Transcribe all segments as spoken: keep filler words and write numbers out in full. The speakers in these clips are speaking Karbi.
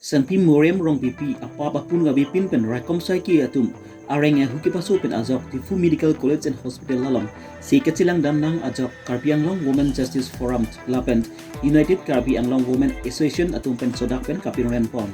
Sangpi Moriam Rongpipi apap apun kavepin pen raikom saiki atum areng ahu kepaso pen ajok Diphu Medical College and Hospital alongsi kachelang damnang ajok Karbi Anglong Women Justice Forum lapen United Karbi Anglong Women Association atum pen sodak pen kapinren pon.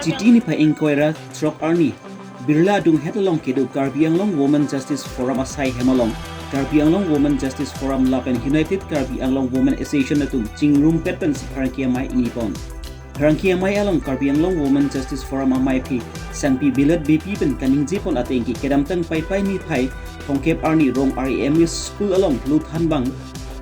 Chiti niphai ingkoi ra throk arni Birla adunghet along kedo Karbi Anglong Women Justice Forum asai hem along Karbi Anglong Women Justice Forum lapen United Karbi Anglong Women Association atum chingrumpet pensi pherangke amei ingni pon. Pherangke amei along Karbi Anglong Women Justice Forum amei aphi Sangpi Bilet Beypi pen kaningje pon ateng ke kedamtang Paipai niphai thomkep arni Rong Ar-e M E School along lut thanbang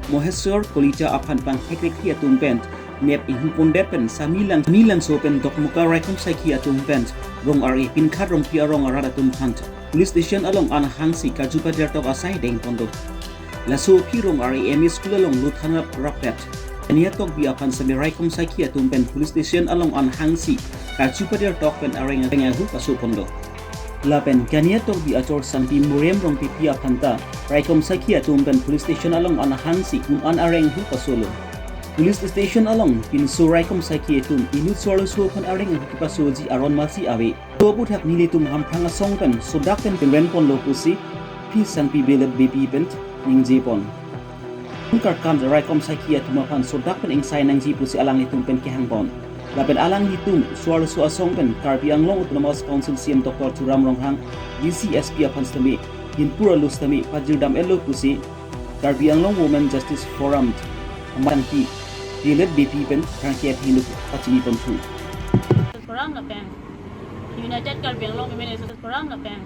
Moheswar Kolija aphan pangthek-rekji atum pen nep inghu pondet pen Sami Lang, Sami Langso pen Dokmoka raikom saiki atum pen Rong Ar-e Pinkhat Rongpi arong arat atum aphan police station along an hangsi karju pader tok asai deng pon do. Laso aphi Rong Ar-e M E School along lut than rap rappet Kania Tokbi aphan sami raikom saiki atum pen police station along an hangsi karju pader tok pen areng areng ahu paso pon do. Lapen Kania Tokbi achor Sangpi Moriam Rongpipi aphan ta raikom saiki atum pen police station along an hangsi un-an areng ahu paso lo. Police station along pinso raikom saiki atum inut suarlo so aphan areng ahu kepasoji aron masi ave. To aputhak nelitum Hamprang asong pen sodak pen pinren pon lo pusi aphi Sangpi Bilet Beypi pen ningje pon. Karkam raikom saiki atum aphan sodak pen ingsai nangji pusi alanglitum pen kehang pon. Lapen alanglitum suarlo so asong pen Karbi Anglong Autonomous Council C E M Doctor Tuliram Ronghang, D C S P aphan sitame, Dinpur alo sitame pajir dam-et lo pusi Karbi Anglong Women Justice Forum amei Sangpi Bilet Beypi pen pherangke aphi inut pachini pon thu. Forum lapen United Karbi Anglong Women Association Forum lapen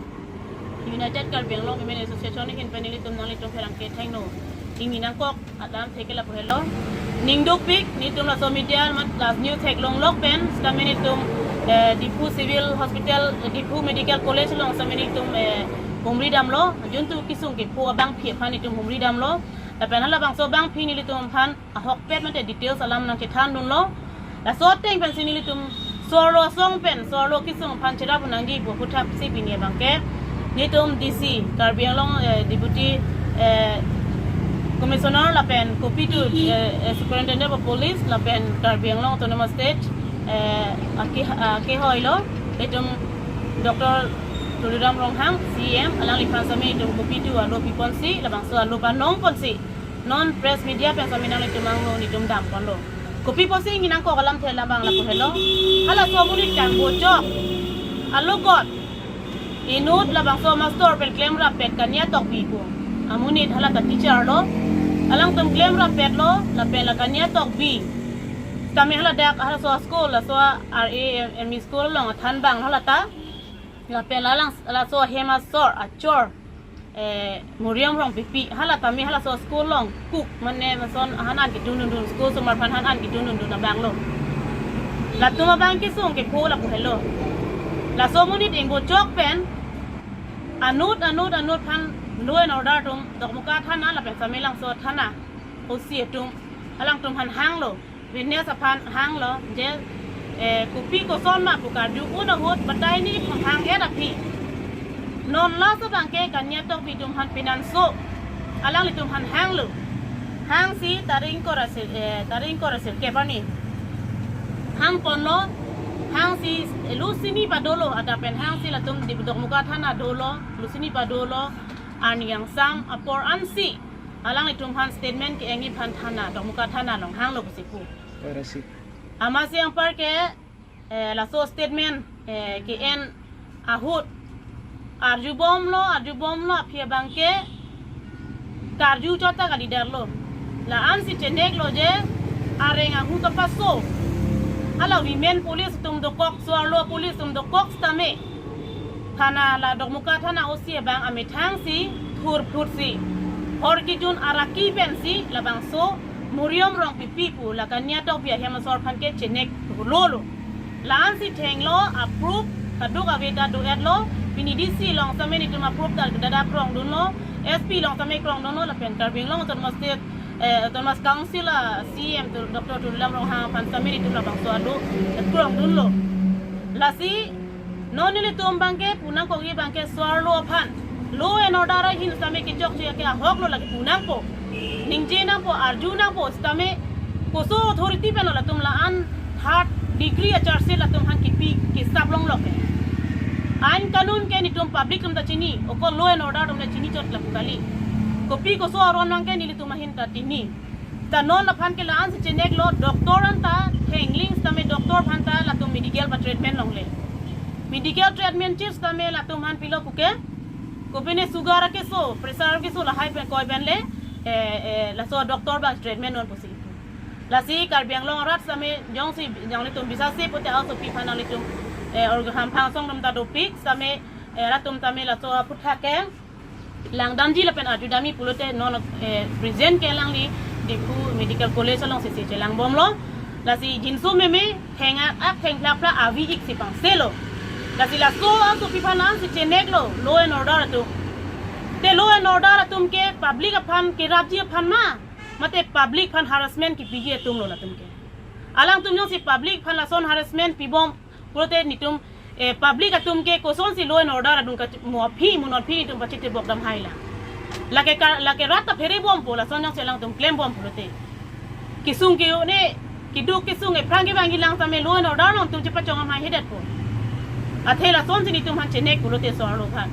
United Karbi Anglong Women Association ahin pen nelitum nanglitum pherangke thengno ingni nangkok alam theke lapu helo. Ning dukpik, nelitum laso media mat last news theklong lok pen, sitame nelitum, eh, Diphu Civil Hospital, eh, Diphu Medical College along sitame nelitum, eh, humri damlo, juntu kesung kepho abangpi aphan nelitum humri damlo. Lapen halabangso abangpi nelitum aphan ahokpet mate details alam nangchethan dunlo. Laso ateng pensi nelitum suarlo asong pen suarlo kesung aphan cherap nangji pu aputhak si pini abangke nelitum D C Karbi Anglong, eh, Deputy, eh, Commissioner lapen kopi tu, eh, eh, Superintendent of Police lapen Karbi Anglong Autonomous State, eh, ake, ake hoilo, itum Doctor Tuliram Ronghang C E M alangliphan sitame itum kopi tu alo pi ponsi labangso alo panong ponsi non press media pen sitame nanglitum angno nelitum dam ponlo. Kopi pusi ingni nangkok alamthe labang lapu helo. Halaso amonit kangbochok alogot inut labangso master pen klem rappet Kania Tokbi pu amonit halata teacher lo. Alangtum klem rappet lo lapen la Kania Tokbi tame haladak halaso school laso R A M E school along thanbang halata. Lapen lalang laso hem asor achor, eh, Moriam Rongpipi hala tame halaso school along cook mane mason han an kedun dun dun, school osomar aphan han an kedun dun dun abang lo. Latum abang kesung kepho lapu helo. Laso amonit ingbochok pen anut anut anut aphan law and order atum Dokmoka thana lapen Samelangso thana O C atum alangtum aphan hanglo. Witness aphan hanglo je, eh, kopi koson ma pu karju un ahut batai ni aphan hang-et aphi. Non laso abangke Kania Tokbi atum aphan pinanso alanglitum aphan hanglo. Hangsi tarik ingkoi ra sir, eh, tarik ingkoi ra sirkep arni hang ponlo. Hangsi, eh, lusini padolo adap pen hangsi latum di Dokmoka thana dolo, lusini padolo, arni angsam apor ansi alanglitum aphan statement ke-engji aphan thana, Dokmoka thana along hanglo pusi pu. Ora si. Amatsi anparke, eh, laso statement, eh, ke-en ahut Arjubomlo, arjubomlo, aphi abangke karju chot ta kalidarlo. La-ansi cheneklo je areng ahu kapaso. Hala women police atum dokok, so-arlo police atum dokok sitame, thana la Dokmoka thana O C abang amethangsi thurphutsi, hor kejun araki pensi labangso Muriom Rongpipi pu la Kanya Tokbi ahem asor aphan ke chenek lolo. La-ansi thenglo, a-proof kadokave ta do-etlo. Pini D C along sitame netum a-proof ta dada krongdunlo, S P along sitame krongdunlo, lapen Karbi Anglong Autonomous State, eh, Autonomous Council a C E M Tu-, Doctor Tuliram Ronghang aphan sitame netum labangso ado krongdunlo. Lasi non nelitum abangke punangkok, ye abangke so-arlo aphan law and order ahin sitame kechokche ke ahoklo, lake punangkok. Ningje nangpo, arju nangpo sitame koso authority pen lo latum la-an third degree a-charge sheet latum aphan kipi kesap longlo ke. Ain kanun ke netum public atum ta chini, okol law and order atum ta chini chot lapu kali. Kopi koso aron abangke nelitum ahin ta chini. Ta non aphan ke la-ansi cheneklo, doctor anta thengling sitame doctor aphan ta latum medical pa treatment longle. Medical treatment chir sitame latum aphan pilo puke, kopine sugar akeso, pressure akeso lahai pen koi pen le, eh, eh, laso doctor abang treatment non pusi. Lasi Karbi Anglong arat sitame jongsi, jong nelitum bisasi pute asopi aphan nelitum, eh, org hamphang asong atum ta dopik sitame, eh, latum tame laso aputhak ke langdamji lapen arjudamji pulote non, eh, present ke alangli Diphu Medical College alongsi si chelangbomlo. Lasi jinso meme, theng-ak-ak thengphlak phlak avi-ik si pangselo. Lasi laso asopi aphan la-ansi cheneklo, law and order atum. Te law and order atum ke public aphan kerapji aphan ma, mate public aphan harassment kipiji atumlo latum ke. Alangtum jongsi public aphan lason harassment pibom pulote netum, eh, public atum ke kosonsi law and order adung ka mo aphi mo non aphi netum pachitebok dam hai lang. Lake ka, lake rat ta pherebompo, lason jongsi alangtum klembom pulote. Kesung ke-o ne, keduk kesung ephrang kevang kelang sitame law and order along netum chepachong amai hedetpo. Athe lasonsi netum aphan chenek pulote so-arlo aphan.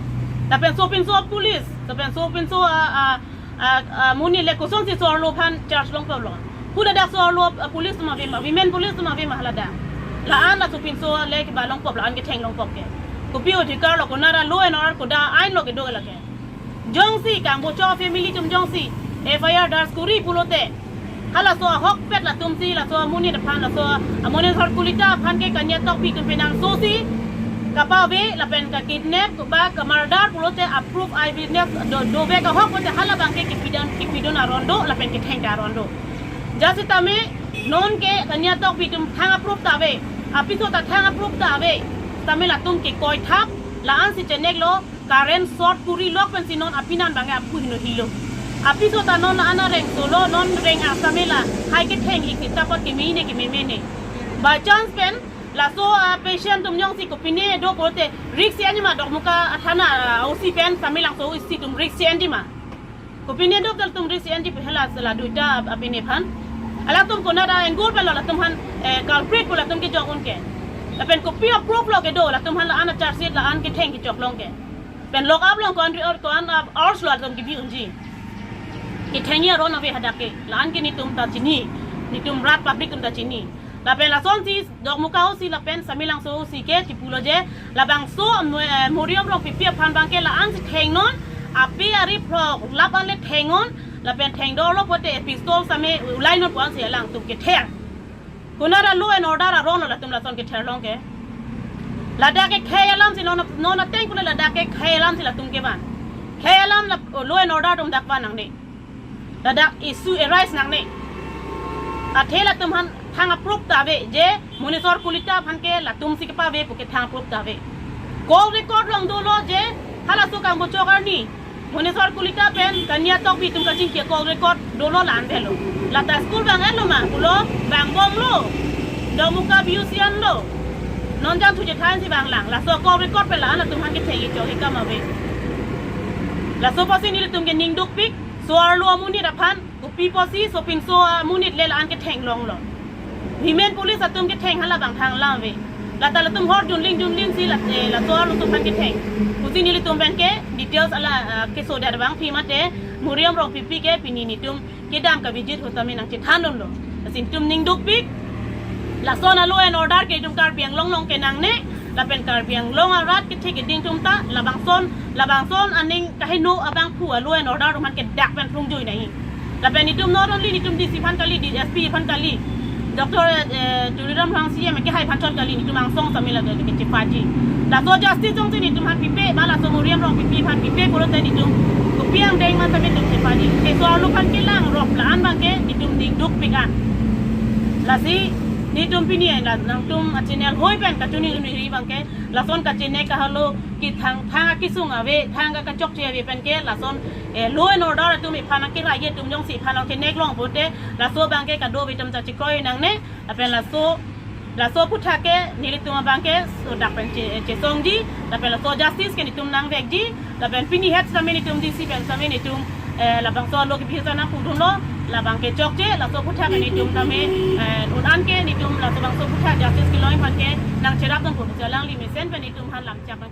Lapen sopinso police, lapen sopinso a, a, a, amonit le kosonsi so-arlo aphan charge longpo lo. Hu ladak so-arlo, a, police atum ave ma, women police atum ave ma haladak. La-an la sopinso le kiba longpo, la-an ketheng longpo ke. Kopi odhikar lo, konat a law and order kodak ain lo kedo lake. Jongsi kangbochok family atum jongsi F I R darj kori pulote, halaso ahokpet latumsi, laso amonit aphan, laso amonit Sar Kolita aphan ke Kanya Tokbi atum penang sosi kapave lapen ka kidnap ba ka murder pulote a-proof eyewitness do, dovek ahok pulote hala abangke kipidun, kipidun aron do lapen ketheng ta aron do. Jasi tame non ke Kanya Tokbi atum thang a-proof ta ave, apiso ta thang a-proof ta ave, tame latum ke koithap, la-ansi cheneklo, current short kuri lok pensi non apinan abangke aphu hino hilo. Apiso ta non la-an areng solo, non reng asame lahai ketheng-ik si tapot kemene kememene. By chance pen laso, ah, patient atum jongsi kopine do pulote risk si-enji ma, Dokmoka athana, ah, O C pen Samelangso O C atum risk si-enji ma. Kopine do tel atum risk si-enji pu hala sela duita apine aphan. Alangtum konat a-angle pen lo latum aphan, eh, culprit pu latum kejok un ke. Lapen kopi a-proof lo kedo latum aphan la-an a-charge sheet, la-an ketheng kechok long ke. Pen lock up along ko-an ri or ko-an, ah, hours lo latum kebi unji. Kethengji aron ave hadak ke. La-an ke netum ta chini. Netum rat public atum ta chini. Lapen lasonsi Dokmoka O C lapen Samelangso O C ke chipulo je, labangso, eh, Muriom Rongpipi aphan abangke la-ansi thengnon, ape ari phrok lap anle thengnon, lapen thengdorlo pulote pistol same ulainon pu ansi alangtum ketheng. Konat a law and order aron lo latum lason kether long ke. Ladak ke khei alam si non, non ateng pule ladak ke khei alam si latum kevan. Khei alam la, law and order atum dak van nangne. Ladak issue arise nangne. Athe latum aphan thang a-proof ta ave je Monesor Kolita aphan ke latumsi kepave pu ke thang a-proof ta ave. Call record along dolo je halaso kangbochok arni Monesor Kolita pen Kanya Tokbi atum kachingki a-call record dolo, la-an avelo. Lata school vang-etlo ma pulo, vangbomlo. Dokmoka B U C an lo. Non jangthu chethan si vanglang. Laso call record pen la-an latum aphan ketheng kechok ikam ave. Laso apotsi nelitum ke ning dukpik, so-arlo amonit aphan, kopi apotsi sopinso amonit le la-an ketheng longlo. Women police atum ketheng hala abang thang alam ave. Lata latum hor dunling dunling si lat, eh, la so-arlo atum aphan ketheng. Pusi nelitum pen ke details ala, ah, keso der abang phi mate, Muriom Rongpipi ke pini netum kedam ka-visit hu tame nangchethandunlo. Lasi netum ning dukpik, lason a-law and order ke itum Karbi Anglong along ke nangne, Lapen Karbi Anglong arat kethek keding atum ta labangson, labangson aning kaheno abangphu a law and order atum aphan kedak pen phlungjui nangji. Lapen itum not only nitum D C aphan kali, D S P aphan kali, Doctor, eh, Tuliram Ronghang C M kehai aphan chot kali, nitum angsong sami la kechepaji. Laso justice jongsi nitum aphan pipe, ba laso Moriam Rongpipi aphan pipe pulote nitum kopi angdeng ma sami nitum chepaji. Keso arlo aphan kelang rop la-an abangke nitum dingduk pik an. Lasi nitum pini la nangtum a channel hoi pen kachini ri abangke lason kachini kahalo kethang thang akesung ave, thang kachokche ave pen ke lason, eh, law and order atum iphan akeraye atum jongsi iphan nangchenek long pote, laso abangke kadokave atum ta chekroi nangne. Lapen laso, laso aphuthak ke nelitum abangke sodak pen che-, chesongji, lapen laso justice ke nitum nangvekji, lapen pini het sami nitum D C pen sami nitum, eh, labangso alo kebisa nangpudunlo, labangke chokche, laso aphuthak ke nitum tame, eh, un-an ke nitum labangso aphuthak justice kelong aphan ke nangcherap nangpudun, alangli mesen pen nitum aphan lamchak nang